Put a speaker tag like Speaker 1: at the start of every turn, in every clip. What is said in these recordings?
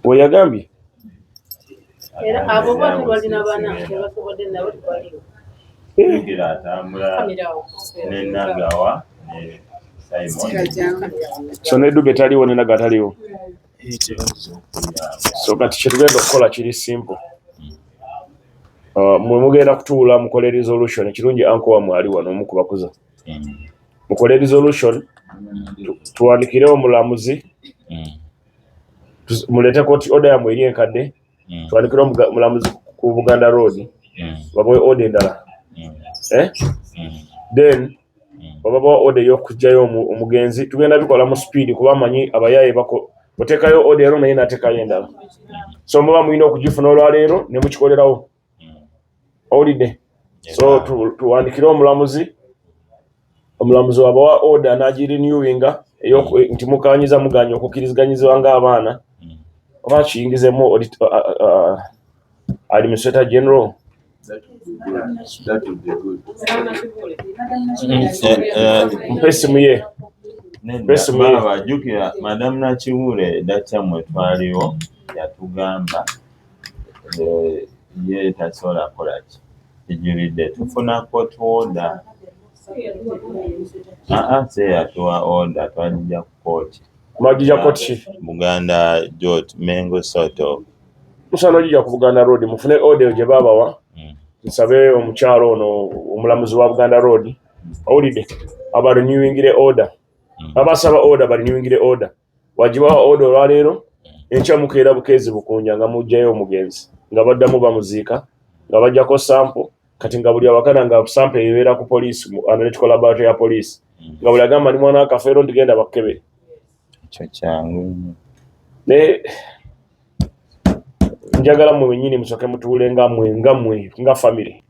Speaker 1: Weyagambye
Speaker 2: Era abo bo tebalina bana, tebasobodde nabo tebaliwo.
Speaker 3: Jjukira atambula
Speaker 2: Kamira awo.
Speaker 3: Ne Nagawa ne Simon.
Speaker 1: So ne Dube taliwo, ne Naga taliwo. So kati kyetugenda okukola kiri simple. Mwe mugenda kutuula mukole resolution. Ekirungi uncle wammwe ali wano, omu ku bakuza. Mukole resolution, tuwandiikire omulamuzi, muleete court order yammwe eri enkadde, tuwandikire omulamuzi ku Buganda Road babawe order endala, eh? Then babawa order ey'okuggyayo omugenzi. Tugenda bikola mu speed kuba amanyi abayaaye bako oteekayo order ero naye n'ateekayo endala, so muba mulina okugifuna olwaleero ne mukikolerawo. Owulidde? So tuwandikire omulamuzi. Omulamuzi wabawa order n'agirenewinga nti mukanyiza muganya okukkiriziganyizibwa ng'abaana oba kiyingizemu administrator general.
Speaker 4: That would be good.
Speaker 1: Mpe essimu ye.
Speaker 3: Nedda.
Speaker 1: Mpe
Speaker 3: Baaba, jjukira Madamu Nakibuule edda mwe twaliwo yatugamba ye tasobola kukola ki kijulidde tufuna court order. Aa, se yatuwa order, twagijja ku kooti.
Speaker 1: Mwagijja kooti ki?
Speaker 3: Buganda Road, Mengo sort of.
Speaker 1: Musaana ogijja ku Buganda Road, mufune order gye baabawa. Nsabe omukyalo ono omulamuzi wa Buganda Road, owulidde, abarenewingire order. Abasaba order barenewingire order. Wagibawa order olwaleero, enkya mukeera bukeezi bukunja nga muggyayo omugenzi, nga baddamu bamuziika, nga bajjako sample. Kati nga buli awakana nga sample ebeera ku poliisi, mu analytical laboratory ya poliisi, nga buli agamba ni mwana wa Kafeero nti genda bakkebere.
Speaker 3: Ekyo kyangu nnyo.
Speaker 1: Naye njagala mmwe bennyini musooke mutuule nga mmwe nga family.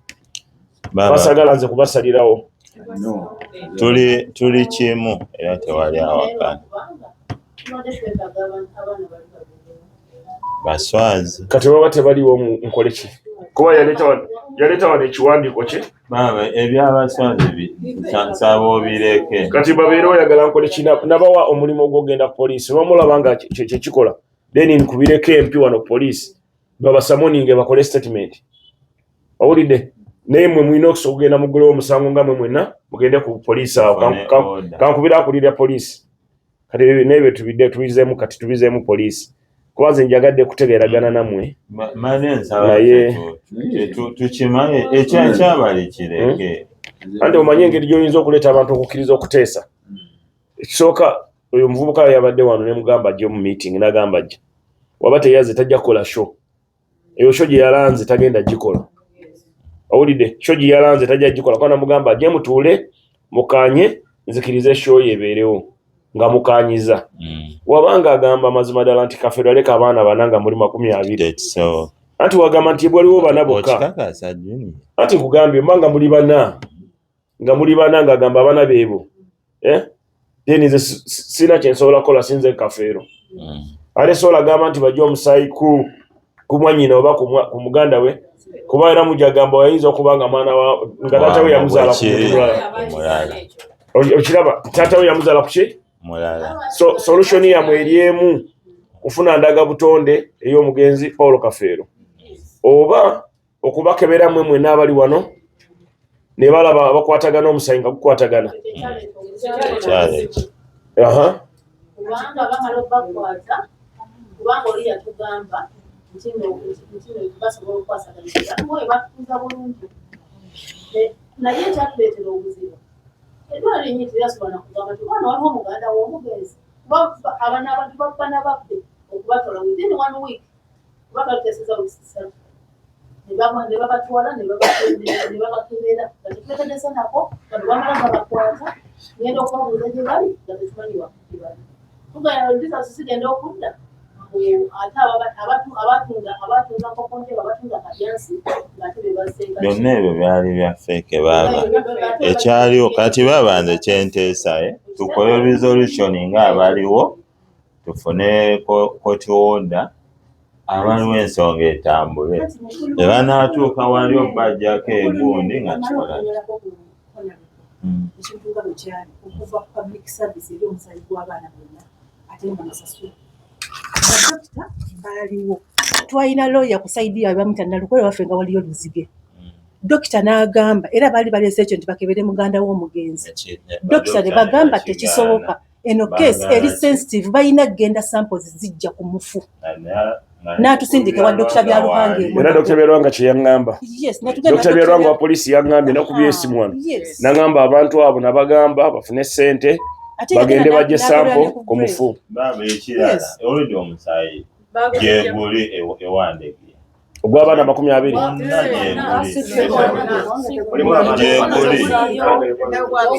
Speaker 3: Baaba,
Speaker 1: basagala nze kubasalirawo.
Speaker 4: No.
Speaker 3: Tuli kimu era tewali awakana.
Speaker 2: Kubanga tubadde twetaaga abantu, abaana bali babiri.
Speaker 3: Baswazi.
Speaker 1: Kati baba tebaliwo nkole ki? Kuba yaleeta wano ekiwandiiko kye.
Speaker 3: Baaba, ebyabaswazi nsaba obireke.
Speaker 1: Kati babeere oyagala nkole ki? Nabawa omulimu ogwogenda ku poliisi, bamulaba nga kyekikola, then nkubireko empi wano ku poliisi babasummoninge bakole statement. Owulidde? Naye mwe mulina okusobola okugenda muggulewo omusango nga mwe mwenna mugende ku poliisi awo.
Speaker 3: Tufune order.
Speaker 1: Kankubira akulira poliisi. Kati nebyo tubidde tubizeemu, kati tubizeemu poliisi, kuba nze njagadde kutegeeragana nammwe.
Speaker 3: Mane nsaba tukimanye ekyakyabali kireke.
Speaker 1: Anti omanye engeri gy'oyinza okuleeta abantu okukkiriza okuteesa. Ekisooka, oyo omuvubuka yabadde wano ne mugamba ajje mu meeting, n'agamba ajja. Waba teyazze tajja kukola show. Eyo show gye yalanze tagenda gikola. Owulidde? Show gye yalanze tajja gikola, kuba namugamba ajje mutuule mukanye nzikirize show ye ebeerewo nga mukanyiza. Wabanga agamba amazima ddala nti Kafeero aleka abaana bana nga muli 20.
Speaker 3: Tekisoboka.
Speaker 1: Anti wagamba nti waliwo bana bokka.
Speaker 3: Okikakasa, Junior?
Speaker 1: Anti nkugambye mba nga muli bana ng'agamba abaana beebo, eh? Then nze sirina kye nsobola kukola, sinze Kafeero. Ate sobola gamba nti bajja omusaayi ku mwannyina oba ku muganda we, kuba era mujagamba ayinza okuba nga mwana wa nga taata we yamuzaala ku muntu mulala.
Speaker 3: Omulala.
Speaker 1: Okiraba, taata we yamuzaala ku ki?
Speaker 3: Mulala.
Speaker 1: So solution yammwe eri emu, kufuna ndaga butonde ey'omugenzi Paul Kafeero oba okubakebera mmwe mwenna abali wano ne balaba abakwatagana omusayi nga gukwatagana.
Speaker 3: Ekyalo ekyo.
Speaker 2: Kubanga bamala obakwata, kubanga oli yatugamba nti no basobola okukwasaganya oyo batukuza bulungi. Naye ekyatuleetera obuzibu, eddwaliro lyennyini teryasobola nakugamba nti omwana waliwo muganda w'omugenzi. Kuba abana abantu babba nababbe okubatwala within one week, kuba twatuteeseza wiiki 3, ne babatwala ne babakebera nga tetubetegese nako, nga bwe bamala babakwata. Ngenda okubabuuza gye bali nga tetumanyi gye bali. Tugenda disasi zigenda okudda mbu ate abatunda kokonjeba, abatunda kabyansi, ng'ate be bazzeeka.
Speaker 3: Byonna ebyo byali bya fake, baaba. Ekyaliwo kati baaba nze kyenteesa, tukole resolution ng'abaliwo, tufune court order, abaliwo ensonga etambule. Bwe banaatuuka wali obbajjako egundi nga kikola.
Speaker 5: Ekintu nga bwe kyali okuva ku public service eri omusayi gw'abaana bonna ate nga musasule. Badokita baaliwo, twalina lawyer ku side yaabwe bamuyita Nalukole, waffe nga waliyo Luzige. Dokita n'agamba, era baali baleese ekyo nti bakebere muganda w'omugenzi. Dokita ne bagamba tekisoboka, eno case eri sensitive, balina kugenda samples zijja ku mufu. N'atusindika wa Dr. Byaruhanga.
Speaker 1: Era Dr. Byaruhanga kye yaŋŋamba.
Speaker 5: Yes, natugenda.
Speaker 1: Dr. Byaruhanga wa poliisi yaŋŋambye, nakubye esimu wano. Naŋŋamba abantu abo nabagamba bafune ssente
Speaker 5: Ate
Speaker 1: bagende
Speaker 5: yagenda
Speaker 1: bajje
Speaker 5: n'akolera ne
Speaker 1: sample
Speaker 5: ku
Speaker 1: ku
Speaker 5: grave.
Speaker 1: mufu.
Speaker 3: Baba, ekirala, olwedde omusaayi gyeguli ewandege.
Speaker 1: Ogw'abaana 20.
Speaker 3: Bonna gyeguli.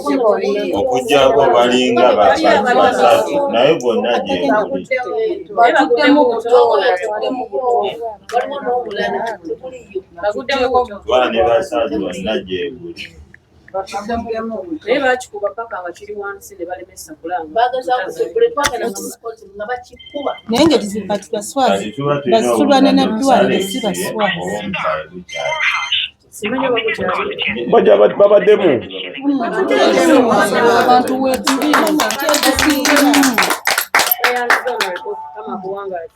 Speaker 3: Gyeguli okuggyako balinga basatu, naye gwonna gyeguli.
Speaker 6: Baguddemu buto, baguddemu buto.
Speaker 2: Waliwo n'omulala tekuliyo.
Speaker 3: Twana ne basatu bonna gyeguli.
Speaker 6: Naye bakikuba paka nga kiri wansi ne balemesa kulanga.
Speaker 2: Bagezaako buli twagenda mu kkooti nga bakikuba.
Speaker 5: Naye ng'ekizibu kati baswazi
Speaker 3: Kati tuba tulina
Speaker 5: basulwane na
Speaker 3: obuzanyo
Speaker 5: ddwaliro,
Speaker 3: omusale
Speaker 5: si baswazi.
Speaker 3: oba omusaayi gukyali.
Speaker 6: Simanyi oba gukyali.
Speaker 1: Bajja babaddemu.
Speaker 6: Abantu weetuli.
Speaker 5: Kyekisinga.
Speaker 6: Bayanziza ono kama kuwangaala.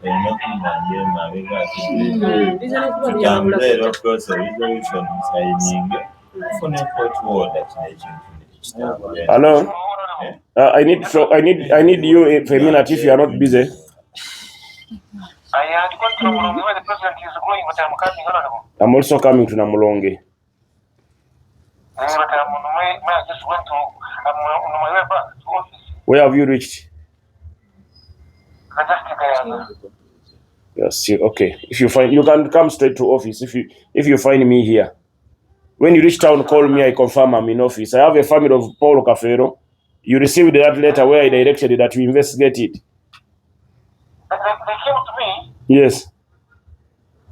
Speaker 3: Erina kumanja emabega.
Speaker 6: Biza n'okuba
Speaker 3: Tutambule
Speaker 6: byambula.
Speaker 3: era process resolution musayininge, tufune court order, kino ekintu nekitambule.
Speaker 1: Hello. I need you for a minute if you are not busy.
Speaker 7: I had gone to Namulonge where the president is going, but I'm coming, honorable.
Speaker 1: I'm also coming to Namulonge.
Speaker 7: But I'm on my way, I just went to, I'm on my way back to office.
Speaker 1: Where have you reached?
Speaker 7: I just Gayaza.
Speaker 1: Yes, okay. If you find, you can come straight to office if you find me here. When you reach town, call me. I confirm I'm in office. I have a family of Paulo Cafero. You received that letter where I directed that you investigate it.
Speaker 7: They came to me,
Speaker 1: Yes.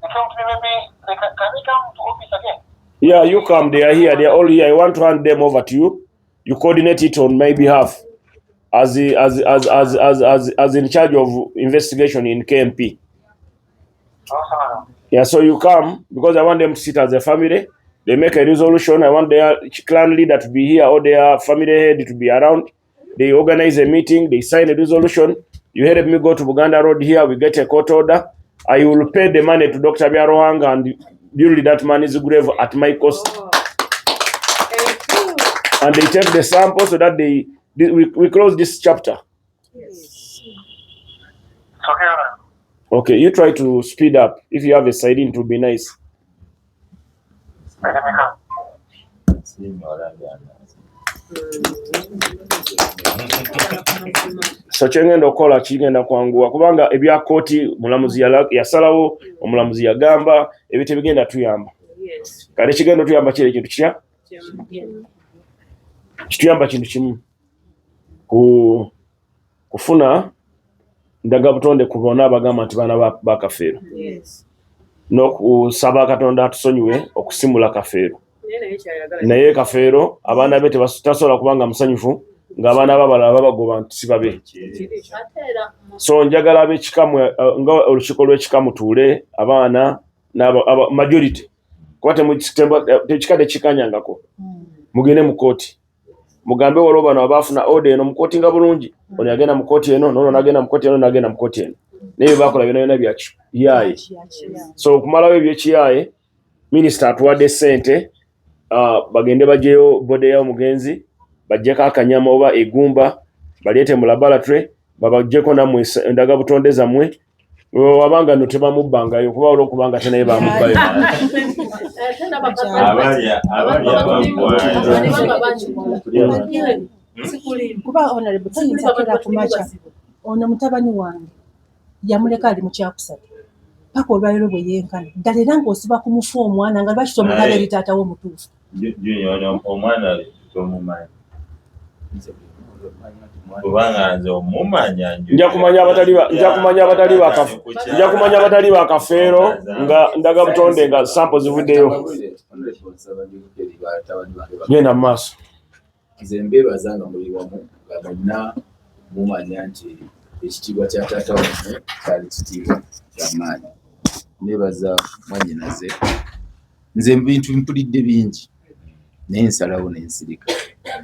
Speaker 7: they came to me maybe, can they come to office again?
Speaker 1: Yeah, you come. They are here. They are all here. I want to hand them over to you. You coordinate it on my behalf as the, as in charge of investigation in KMP.
Speaker 7: Honorable.
Speaker 1: Yeah, so you come because I want them to sit as a family. They make a resolution. I want their clan leader to be here or their family head to be around. They organize a meeting. They sign a resolution. You help me go to Buganda Road here. We get a court order. I will pay the money to Dr. Byaruhanga and build that man's grave at my cost. And they take the sample so that we close this chapter.
Speaker 7: It's okay, honorable.
Speaker 1: Okay, you try to speed up. If you have a side in, it will be nice.
Speaker 7: Let me come.
Speaker 3: Siima olabye amazzi.
Speaker 1: So kyengenda okukola kigenda kwanguwa kubanga ebya kooti mulamuzi yasalawo, omulamuzi yagamba ebyo tebigenda tuyamba. Kale kigenda otuyamba kiri ekintu kitya? Kituyamba kintu kimu, ku kufuna ndagabutonde ku bonna abagamba nti baana ba Kafeero n'okusaba Katonda atusonyiwe okusimula Kafeero.
Speaker 6: Naye naye kyayagala.
Speaker 1: Naye Kafeero abaana be tasobola kubanga musanyufu ng'abaana be abalala babagoba nti si babe.
Speaker 6: Kiri.
Speaker 2: Ate era
Speaker 1: So njagala ab'ekika nga olukiiko lw'ekika mutuule abaana majority, kuba ekika tekikanyangako. Mugende mu kooti mugambe waliwo bano abaafuna order eno mu kooti nga bulungi, ono yagenda mu kooti eno, nono nagenda mu kooti eno, nagenda mu kooti eno, naye bye bakola byonna byonna byakiyaaye. So okumalawo ebyekiyaaye, minisita atuwadde ssente, bagende bagyeyo body y'omugenzi, baggyeko akanyama oba egumba, baleete mu laboratory, babaggyeko nammwe endagabutonde zammwe. Wabanga no tebamubbangayo, kuba olwokubanga te naye bamubbayo.
Speaker 2: Ate n'abakadde
Speaker 3: Abalya abalya baggwayo.
Speaker 2: Baba bakikola.
Speaker 5: Kuba honorable, tuyinza kera ku makya, ono mutabani wange yamuleka ali mu kyakusatu paka olwaliro bwe yenkana ddala, era ng'osiba ku mufu omwana nga lwaki tomulaba eri taata we omutuufu?
Speaker 3: Junior, ono omwana tomumanyi, kubanga nze omumanya.
Speaker 1: Nja kumanya abatali ba Kafeero nga ndagabutonde nga sample zivuddeyo. Genda mu maaso.
Speaker 4: Nze mbeebaza nga muli wamu, nga mwenna mumanya nti ekitiibwa kya taata wammwe kyali kitiibwa kyamaanyi. Neebaza mwannyinaze. Nze bintu mpulidde bingi, naye nsalawo nensirika,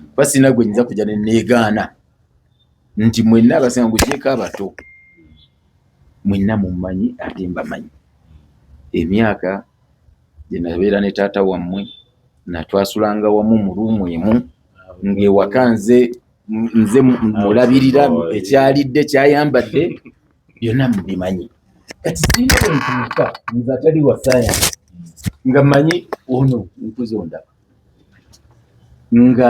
Speaker 4: kuba sirina gwe nyinza kujja ne neegaana. Nti mwenna abasinga ng'ogyeko abato mwenna mummanyi ate mbamanyi. Emyaka gye nabeera ne taata wammwe natwasulanga wamu mu ruumu emu ng'ewaka nze nze mulabirira ekyalidde kyayambadde byonna mubimanyi. Kati sirina bwe ntuuka nze atali wa sayansi nga mmanyi ono nkuze ondaba nga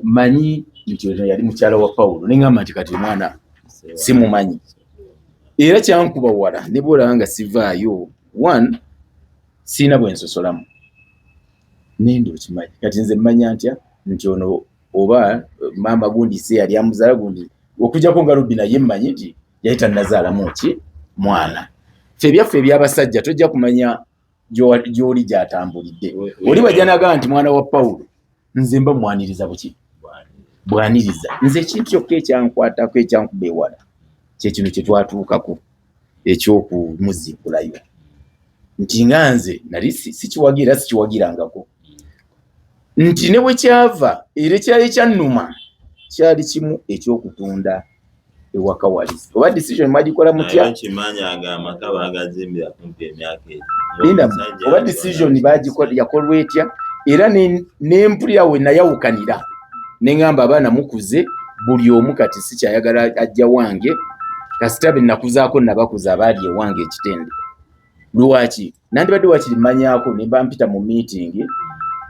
Speaker 4: manyi nti ono yali mukyala wa Pawulo ne ŋŋamba nti kati omwana simumanyi era kyankuba wala ne bw'olaba nga sivaayo one sirina bwe nsosolamu nende okimanyi kati nze mmanya ntya nti ono oba maama gundi si yali amuzaala gundi okujjako nga Rubbi naye mmanyi nti yali tannazaalamu ki mwana. Ffe ebyaffe eby'abasajja tojja kumanya gy'oli gy'atambulidde. Oli bw'ajja n'agamba nti mwana wa Pawulo, nze mba mwaniriza buki bwaniriza. Nze ekintu kyokka ekyankwatako ekyankuba ewala kye kino kye twatuukako eky'okumuziikulayo nti nga nze nali sikiwagira era sikiwagirangako nti ne bwe kyava era ekyali kyannuma kyali kimu eky'okutunda ewaka wali oba decision mwagikola mutya linda oba decision bagikola yakolwa etya era nempulira we nayawukanira ne ŋŋamba abaana mukuze buli omu kati sikyayagala ajja wange kasita be nakuzaako nabakuza abaali ewange ekitende lwaki nandibadde wakiri manyako ne bampita mu meeting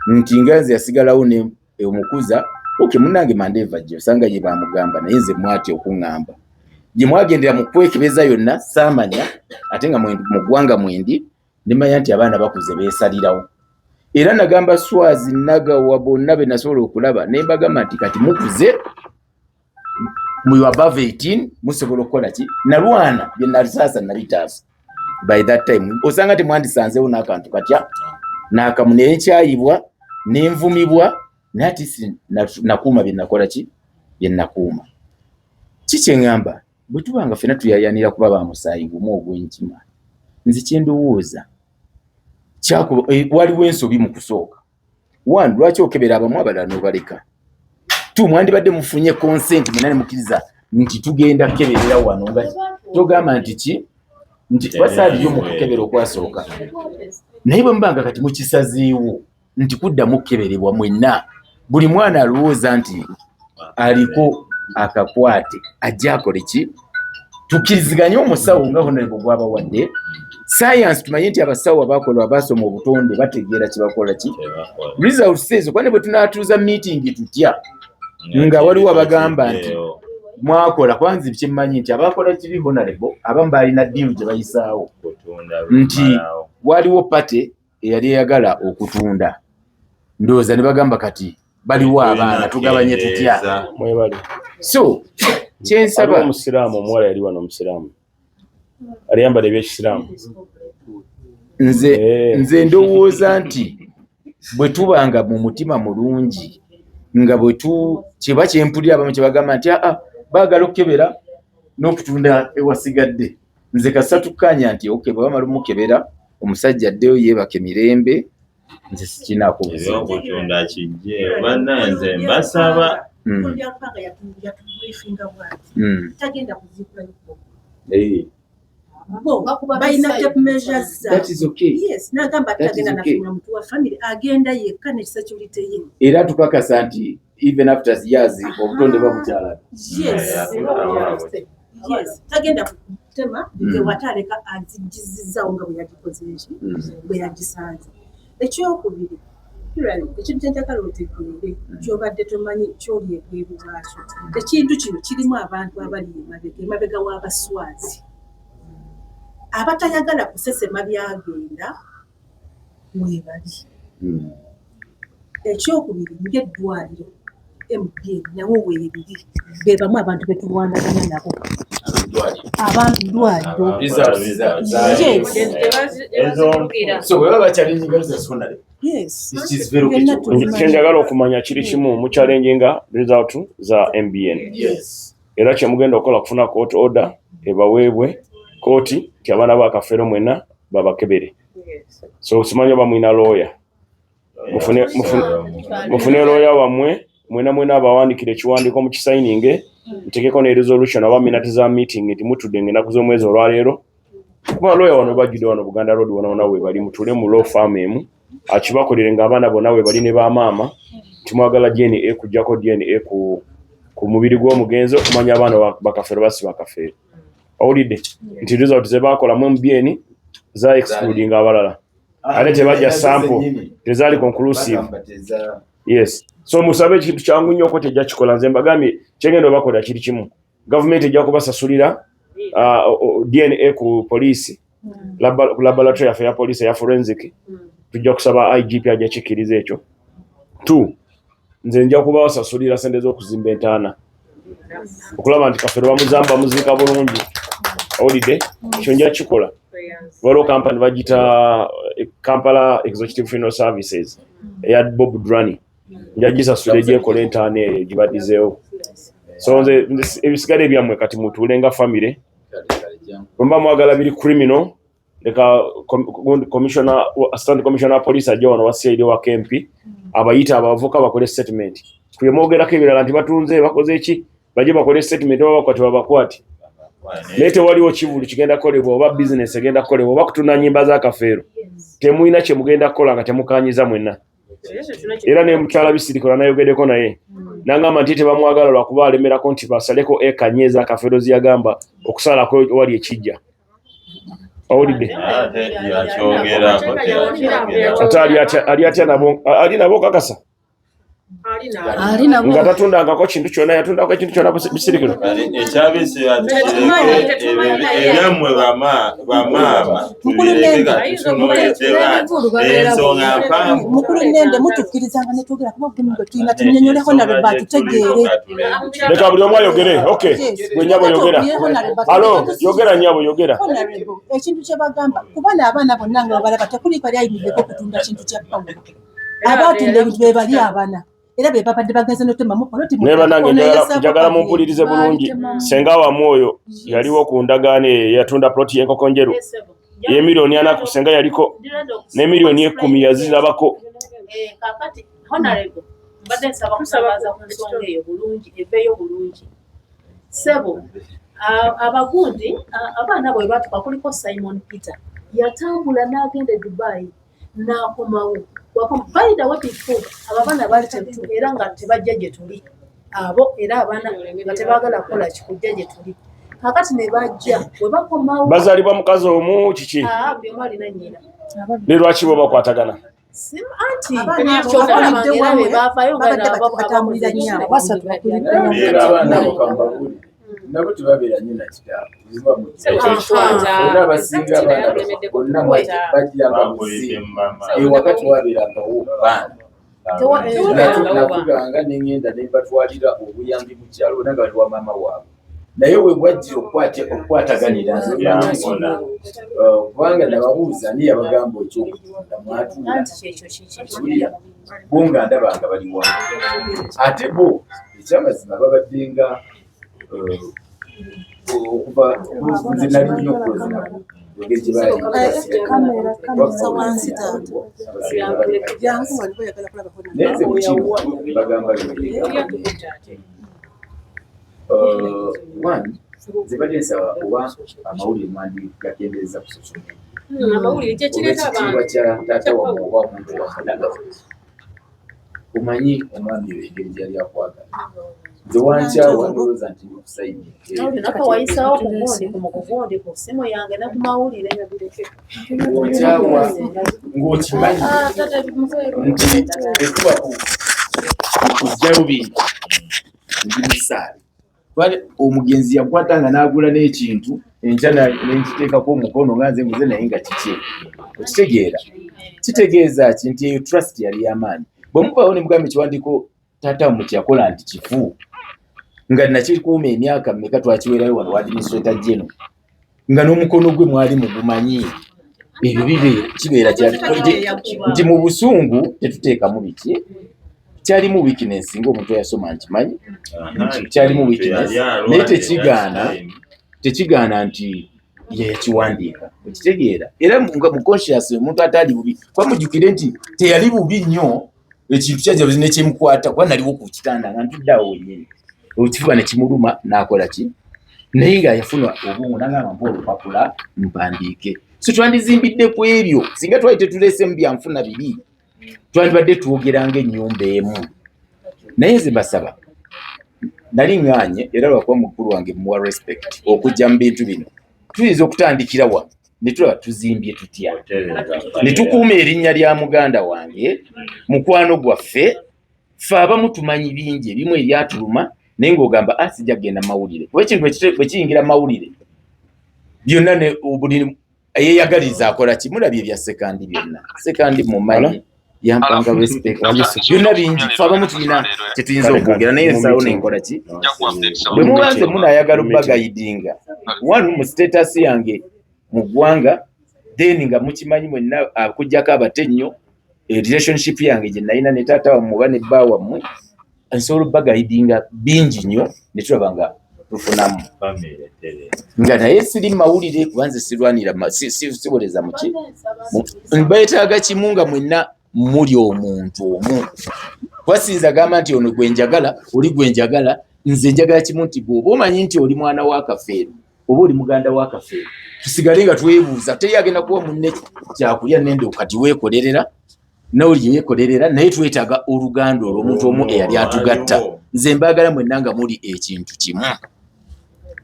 Speaker 4: nti nga nze yasigalawo ne omukuza oke munange mandeva jjo osanga ye bamugamba naye nze mwati okuŋŋamba gye mwagendera mu kwekebeza yonna saamanya ate nga mu ggwanga mwendi nemanya nti abaana bakuze beesalirawo era nagamba swazi nagawa bonna be nasobola okulaba ne mbagamba nti kati mukuze mu above 18 musobola okukola ki nalwana bye nalisaasa nabitaasa by that time osanga temwandisanzewo n'akantu katya n'akamu naye nkyayibwa nenvumibwa naye ati nakuuma bye nakola ki bye nakuuma ki kye ŋŋamba bwe tuba nga ffena tuyayanira kuba ba musaayi gumu ogw'enkima nze kye ndowooza eh, waliwo ensobi mu kusooka one lwaki okebera abamu abalala n'obaleka two mwandibadde mufunye consent mwena ne mukkiriza nti tugenda kukeberera wano nga togamba nti ki nti basaaliyo mu kukebera okwasooka naye bwe muba nga kati mukisazeewo nti kuddamu kukeberebwa mwenna buli mwana alowooza nti aliko akakwate ajja akole ki tukkiriziganye omusawo nga honorable gwabawadde sayansi tumanye nti abasawo abakola abasoma obutonde bategeera kyebakola ki results ezo kuba ne bwe tunaatuuza meeting tutya nga waliwo abagamba nti mwakola kuba nze kyemmanyi nti abakola kibi honorable abamu balina deal gye bayisaawo nti waliwo party eyali eyagala okutunda ndowooza ne bagamba kati baliwo abaana tugabanye tutya
Speaker 1: mwebale
Speaker 4: so kyensaba
Speaker 1: omusiraamu omuwala yali wano omusiraamu aliyambala ebyekisiraamu
Speaker 4: nze eh. nze ndowooza nti bwe tuba nga mu mutima mulungi nga bwe tu kiba kyempulira abamu kye bagamba nti aa baagala okukebera n'okutunda ewasigadde nze kasita tukkaanya nti ok bwe bamala omukebera omusajja addeyo yeebake mirembe nze sikinaako buzibu
Speaker 3: ebyokutunda kijje bannaye nze mbasaba
Speaker 4: hmm. Hmm. Eh.
Speaker 5: Balina tape measures zaabwe. Yes, n'agamba tagenda nafuna muntu wa family agenda yekka ne security ye.
Speaker 4: Era tukakasa nti even after years obutonde babukyala.
Speaker 5: Yes. Yes, tagenda kutema mm. wataleka azijjizizaawo nga bwe yagikoze eki mm. bwe yagisanze. Ekyokubiri ekintu kyenjagala otegeere mm. kyobadde tomanyi kyoli ebweru waakyo ekintu kino kirimu abantu abali emabega emabega w'abaswazi abatayagala kusesema byagenda webali hmm. Ekyokubiri ng'eddwaliro MBN nawo weeriri be bamu abantu be tulwanagana nabo abantu ddwaliro.
Speaker 1: Kyenjagala okumanya kiri kimu mu challenginga result za MBN era kyemugenda okukola kufuna court order ebaweebwe kooti nti abaana ba Kafeero mwena babakebere. So simanyi oba mulina lawyer mufune lawyer wammwe mwena mwena abawandikira ekiwandiiko mukisayininge Ntegeko ne resolution oba minute za meeting nti mutudde ng'ennaku z'omwezi olwaleero, kuba lawyer wano bajjudde wano Buganda Road wona wona we bali, mutuule mu law firm emu akibakolere ng'abaana bonna we bali ne bamaama, nti mwagala DNA, kuggyako DNA ku mubiri gw'omugenzi okumanya abaana bakafeero basi bakafeero. Owulidde nti result ze baakolamu MBN za excluding abalala, ate tebajja sample tezaali conclusive. Yes, so musabe ekintu kyangu nnyo, ko tejja kikola. Nze mbagambye kyengenda obakolera kiri kimu: gavumenti ejja kubasasulira DNA ku poliisi, ku laboratory yaffe eya poliisi eya forensic. Tujja kusaba IGP ajja kikkiriza ekyo. Two, nze nja kubasasulira sente z'okuzimba entaana okulaba nti Kafeero bamuzamba, bamuziika bulungi. Owulidde? Ekyo nja kikola. Waliwo kampani bagita Kampala Executive Funeral Services eya Bob Drani, nja gisasula egyekola entaana eyo gibaddizeewo. So nze ebisigadde ebyammwe kati mutuule nga famire. Bwe mwagala biri criminal, leka commissioner, assistant commissioner wa police ajja wano wa CID wa KMP abayita abavuka bakole statement kuye mwogerako ebirala nti batunze, bakoze eki, bajje bakole statement oba bakwate babakwate. Naye tewaliwo kivulu kigenda kukolebwa oba bizinesi egenda kukolebwa oba kutunda nyimba za Kafeero. Temulina kye mugenda kukola nga temukanyiza mwenna. Era ne mukyala Bisirikola nayogeddeko naye nangamba nti tebamwagala lwakuba alemerako nti basaleko eka nnyo eza Kafeero ziyagamba okusalako wali ekijja. Owulidde? Ate ali atya nabo, ali nabo kakasa nga tatundangako kintu kyonna, yatundako ekintu kyonna Bisirikiro?
Speaker 3: Ekyabisira tukireke, ebyammwe bamaama tubireke katutunuulidde ensonga mpanvu.
Speaker 5: Mukulu Nende, mutukkirizanga netwogera kuba bugumu bwe tulina tunyonyoleko nalwe batutegeere.
Speaker 1: Leka buli omu ayogere. Okay, gwe nyabo yogera. Alo, yogera nyabo, yogera.
Speaker 5: Ekintu kye bagamba kuba n'abaana bonna nga babalaba tekuliiko ali ayimiddeko okutunda kintu kya Pawulo. Abatunda ebintu be bali abana era be babadde bagenze notemamu poloti.
Speaker 1: Naye bannange, njagala mumpulirize bulungi. Senga wamu oyo yaliwo ku ndagaano eyo yatunda ploti y'enkoko njeru y'emiliyoni 40. Senga yaliko n'emiliyoni 10 yazirabako.
Speaker 2: Kakati honorable, mbadde nsaba kusabaaza ku nsonga eyo bulungi, eveeyo bulungi. Sebo, abagundi abaana bwe batuka kuliko Simon Peter yatambula n'agenda e Dubai n'akomawo. By the way, before abo abaana baali era nga tebajja gye tuli abo, era abaana nga tebaagala kukola kikujja gye tuli. Kakati ne bajja bwe bakomawo.
Speaker 1: Bazaalibwa mukazi omu kiki?
Speaker 2: Buli omu alina nnyina.
Speaker 1: Ne lwaki bo bakwatagana?
Speaker 2: Anti kyova olaba ng'era be baavaayo nga
Speaker 5: batambulira nnyo.
Speaker 4: Era abaana abo kambabuulire, nabo tebabeera nnyo na kitaabwe. Bonna abasinga abaana bonna bajjanga buzi, ewaka tewabeerangawo baana. Nafuganga nengenda nembatwalira obuyambi mu kyalo nga bali wa maama waabwe, naye we bwajjira okukwataganira nze kubanga nababuuza ani yabagamba ekyokutunda mwatuula bo nga ndaba nga bali wamu. Ate bo ekyamazima babadde nga okuva nze nali nnyo okukozi nabo engeri gye
Speaker 5: Wansi taata. Jangu wano, oyagala kulaba.
Speaker 4: Naye nze mukino bagamba one, nze badde nsaba oba amawulire mwandigakendeeza ku social media.
Speaker 6: Amawulire kyekireeta
Speaker 4: olw'ekitiibwa
Speaker 6: abantu.
Speaker 4: Kya taata wammwe oba omuntu wammwe, omanyi omwami oyo engeri gyali akwagala. Nze wankyawa ndowooza nti ndi ku side.
Speaker 2: Naka wayisawo ku gundi ku mukugundi ku ssimu yange ne ku mawulire.
Speaker 4: Ng'okyawa ng'okimanyi nti tekuba kujjayo bintu ndi musaale. Twali omugenzi yakwata nga n'agula n'ekintu enkya nenkiteekako omukono nga nze nguze, naye nga kikye. Okitegeera kitegeeza ki nti eyo trust yali y'amaanyi. Bwe muvaawo ne mugamba ekiwandiiko taata wammwe kyeyakola nti kifu nga nakikuuma emyaka mmeka, twakiwerayo wano wa administrator general nga n'omukono gwe mwali mugumanyi. Ebyo kibeera nti mu busungu tetuteekamu biki kyalimu weakness ng'omuntu eyasoma nkimanyi kyalimu weakness, naye tekigaana nti yeyakiwandiika. Okitegeera? Era nga mu conscious omuntu ataali bubi, kuba mujjukire nti teyali bubi nnyo, ekintu kyajja nekyemukwata kuba naliwo ku kitanda nga ntudde awo wennyini. Ekifuba ne kimuluma n'akola ki, naye nga yafuna obwongo nagamba mpa olupapula mpandiike. So twandizimbidde ku ebyo. Singa twali tetuleesemu byanfuna biri, twandibadde twogera ng'ennyumba emu. Naye nze mbasaba, nali ŋŋaanye era lwakuba mukulu wange muwa respect okujja mu bintu bino. Tuyinza okutandikira wano ne tulaba tuzimbye tutya ne tukuuma erinnya lya muganda wange, mukwano gwaffe. Ffe abamu tumanyi bingi ebimu ebyatuluma, naye ng'ogamba, ah, sijja kugenda mawulire, kuba ekintu bwe kiyingira mawulire byonna ne buli yeeyagaliza akola ki. Mulabye ebya Sekandi byonna. Sekandi mumanyi yampanga respect, byonna bingi. Ffe abamu tulina kyetuyinza okwogera, naye nsalawo nenkola ki. Bwe muba nze munaayagala obbagayidinga one mu status yange mu ggwanga, then nga mukimanyi mwenna, okugyako abate ennyo, relationship yange gye nalina ne taata wammwe oba ne bba wammwe, nsobola obbagayidinga bingi nnyo ne tulaba nga tufunamu nga naye siri mawulire, kuba nze sirwanira siboleza muki. Beetaaga kimu nga mwenna muli omuntu omu, kuba siyinza gamba nti ono gwe njagala, oli gwe njagala. Nze njagala kimu nti bw'oba omanyi nti oli mwana wa Kafeero oba oli muganda wa Kafeero, tusigale nga twebuuza. Teri agenda kuwa munne kyakulya nende kati weekolerera nawuli yeekolerera, naye twetaaga oluganda olwo, omuntu omu eyali atugatta. Nze mbaagala mwenna nga muli ekintu kimu.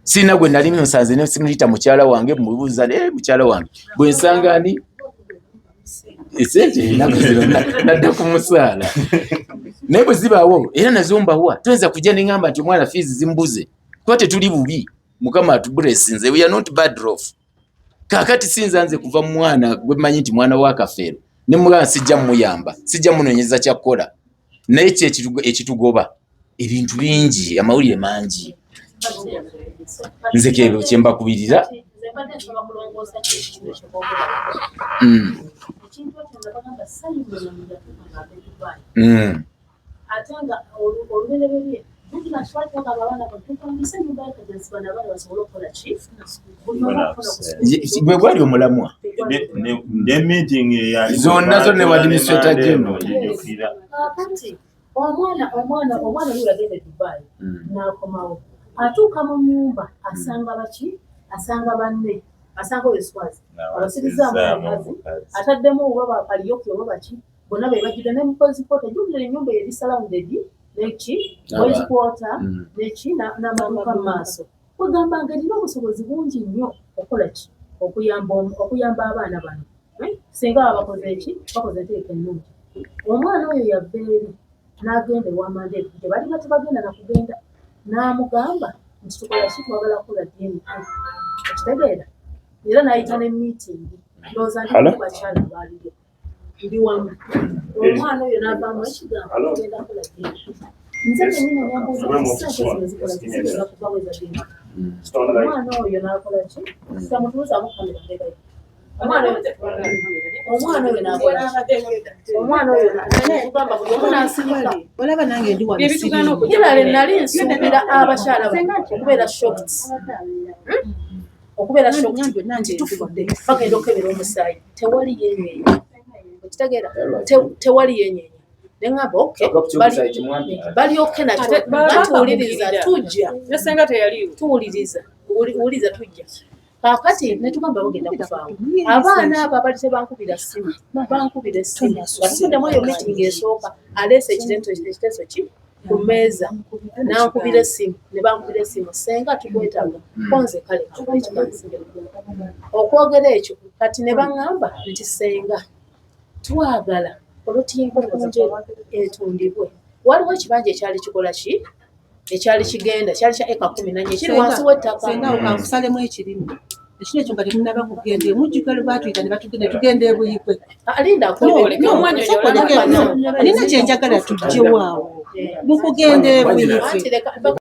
Speaker 4: Sirina gwe nali nsanze ne simuyita mukyala wange, mubuuza, mukyala wange bwe nsanga ani esente ennaku zino nadda ku musaala, naye bwe zibaawo era nazo mbawa. Toyinza kujja ne ŋŋamba nti omwana fees zimbuze, kuba tetuli bubi. Mukama atubulesinze, we are not bad off. Kaakati sinza nze kuva mu mwana gwe mmanyi nti mwana wa Kafeero ne mugamba sijja muyamba, sijja munoonyeza kyakkola, naye ki ekitugoba ebintu bingi, amawulire mangi. Nze kebyo kyembakubirira.
Speaker 2: Nze mbadde nsaba kulongoosa ki ekintu ekyo boogera. Ekintu ekyo nga bagamba Simon yatuuka ng'ava e Dubai, ate nga olubereberye jjukira nti twali twagamba abaana bano tupangise ennyumba ya Kajansi, bano abaana basobole okukola ki, buli omu okufuna ku school.
Speaker 4: Gwe gwali omulamwa.
Speaker 3: Ne meeting eyali
Speaker 4: Zonna zonna ewa administrator general.
Speaker 3: Njijukira.
Speaker 2: Kaakati omwana oli yagenda e Dubai n'akomawo, atuuka mu nnyumba asanga baki? Asanga banne, asanga oyo Swazi abasirizaamu omukazi, ataddemu oba bakaliyoki oba baki, bonna be bajjudde ne mukozi quarter. Jjukira ennyumba eyo eri surrounded neki boys quarter neki n'amaduuka mu maaso. Kwegamba nga erina obusobozi bungi nnyo okukola ki, okuyamba abaana bano. Eh? Singa baba bakoze eki, bakoze entegeka ennungi. Omwana oyo yava eri n'agenda ewa Mandela gye bali batebagenda nakugenda, n'amugamba nti tukola ki, twagala kukola DNA. Okitegeera? Era n'ayita ne meeting, ndowooza ndi
Speaker 1: Hello?
Speaker 2: bakyala baaliyo ndi wamu. Omwana oyo n'avaamu ekigambo tugenda kukola DNA. Nze kennyini nembuuza nti sente zino zikola ki, zigenda kuva weza DNA? Omwana oyo n'akola ki, tamutunuzamu kamera ndekayo. Omwana oyo n'akola ki, omwana oyo tugamba buli omu n'asirika.
Speaker 5: Olaba nange ndi wano.
Speaker 6: Ebitugaana
Speaker 5: siriimu.
Speaker 6: okujja.
Speaker 2: Hilary, nali nsuubira abakyala bano okubeera shocked. Okubeera shocked nti tufudde, bagenda okukebera omusaayi, tewali yenyeenya. Okitegeera? Tewali yenyeenya. Neŋŋamba okay, bali okay nakyo. Tuwuliriza, tujja.
Speaker 6: Ne senga teyaliiwo.
Speaker 2: Tuwuliriza, wuliriza, tujja. Kaakati ne tugamba bagenda kuvaawo abaana abo abali tebankubira ssimu, bankubira essimu nga tuvuddemu eyo meeting esooka, aleese ekiteeso ki ku mmeeza, nankubira essimu, ne bankubira essimu, senga tukwetaaga konze. Kale ekikansinga okwogera ekyo, kati ne baŋŋamba nti senga twagala poloti y'enkonkonjeru etundibwe. Waliwo ekibanja ekyali kikola ki, ekyali kigenda, kyali kya eka 14 ekiri wansi w'ettaka.
Speaker 5: Senga, awo kankusalemu ekirimu ekiro ekyo nga tetunaba kugenda emujjuka lwe baatuyita ne batugenda ne tugenda e Buikwe.
Speaker 2: Ah, linda.
Speaker 5: No,
Speaker 6: Omwanya oyo
Speaker 5: sooka oleke, no, nina kyenjagala tujjewo awo mu kugenda e Buikwe.
Speaker 2: Anti leka.